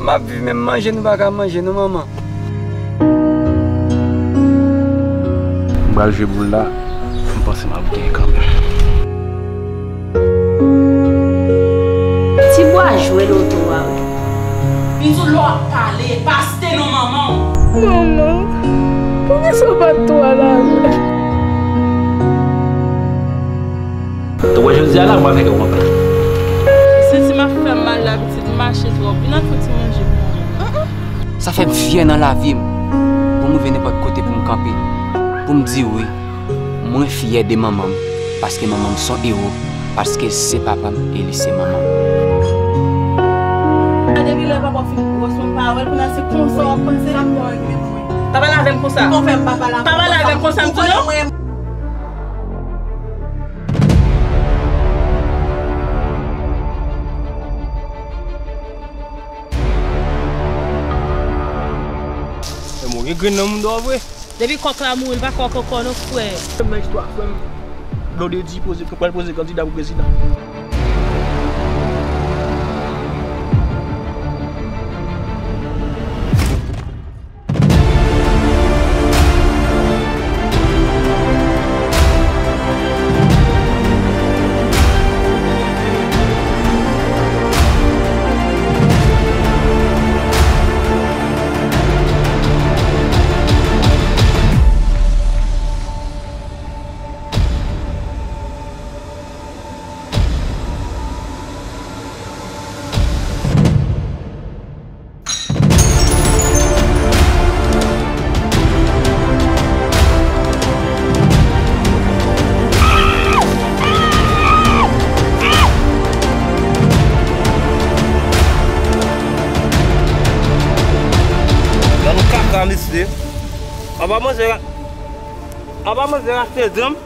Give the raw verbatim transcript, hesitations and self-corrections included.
M ap viv, menm manje nou pa ka manje non, manman. M pral jwe boul la, m panse m ap genyen kanmenm. Ti bwa jwe loto a wi. Pitit, lè w ap pale, paste non manman w. Manman, poukisa w pa t tou al avè m? Donk, wè, jodi a la, mwen avèk ou konprann. Santi m ap fè m mal la, pitit, m mache twòp. Vin al fè ti manje pou mwen. Sa fè m fyè nan lavi m pou m rive nenpòt kote pou m kanpe, pou m di wi, mwen fyè de manman m, paske manman m se yon ewo, paske se papa m e li se manman m. Depi lè papa w fin gwòs, mwen pa wè l, kounye a se konsa w ap panse l ap mò ak menm mwen. Pa pale avè m konsa. Ou fè m pa pale avè m konsa. Pa pale avè m konsa, m di w non. E mwen gen grenn nan mouda w vre. Depi kòk la mouri, li pa ka kòkò non, frè. Menm nan istwa frè m, Blondedy poze, pral poze kandida pou prezidan. Nan nou kaka, mesye. Apa manzè ra-, apa manzè rache zam?